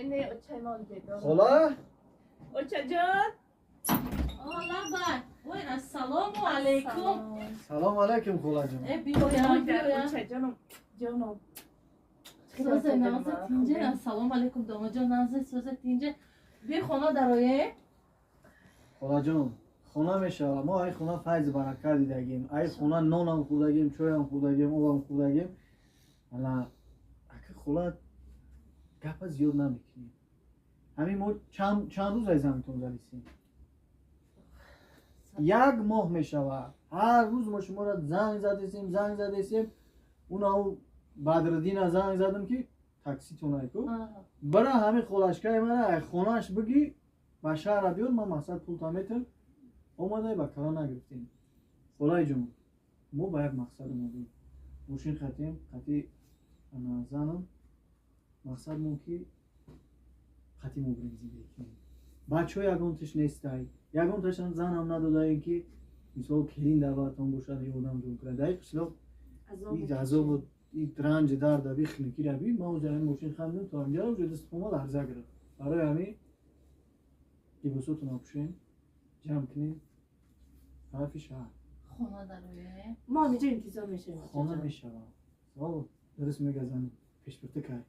Не, очаи мо бедор. Хола. Очаҷон. Лабай, ой, ассалому алайкум. Салом алайкум, холаҷон. Э, биёя, биёя. Очаҷоном, ҷоном. Созе, нағзе, тинҷе? Ассалому алайкум, домоҷон, нағзе, созе, тинҷе? Би, хона дарое. Холаҷон, хона мешава. Мо ай хона файзи баракат дидагим, ай хона нонам хӯрдагим, чойам хӯрдагим, обам хӯрдагим. Ана ака, хола, гапа зиёд намекунем. Ҳамин мо чанд рӯз ай заминтон задисем? Як моҳ мешава. Ҳар рӯз мо шуморо занг задесем, занг задесем. Унау Бадриддина занг задам, ки такситонайку бара, ҳамин холашкаи мана ай хонааш бигӣ, ба шаҳра биёр, ман мақсад пулта метам. Омадай, ба кала нагирифтем. Холаи ҷон, мо ба як мақсад омадем. Мошин хатем қати ана занам. Мақсадмон ки қати мо бирем, зиндагӣ кунем. Бачаҳо ягонташ нестай, ягонташам занам надодаем, ки мисол келин даъватон бошад, ёрдамтон кунад. Дар қишлоқ азобу ранҷи дарда бихники раби. Ма уҷа ҳамин мошин хандем то ҳамҷа, уҷа дастпома ларза гирифт. Барои ҳамин либосотонро пӯшем, ҷамъ кунем, тарафи шаҳр. Хона дарое. Мо ҳамиҷо интизор мешавем. Хона мешавам. Дуруст мегазан, пешпирта кай.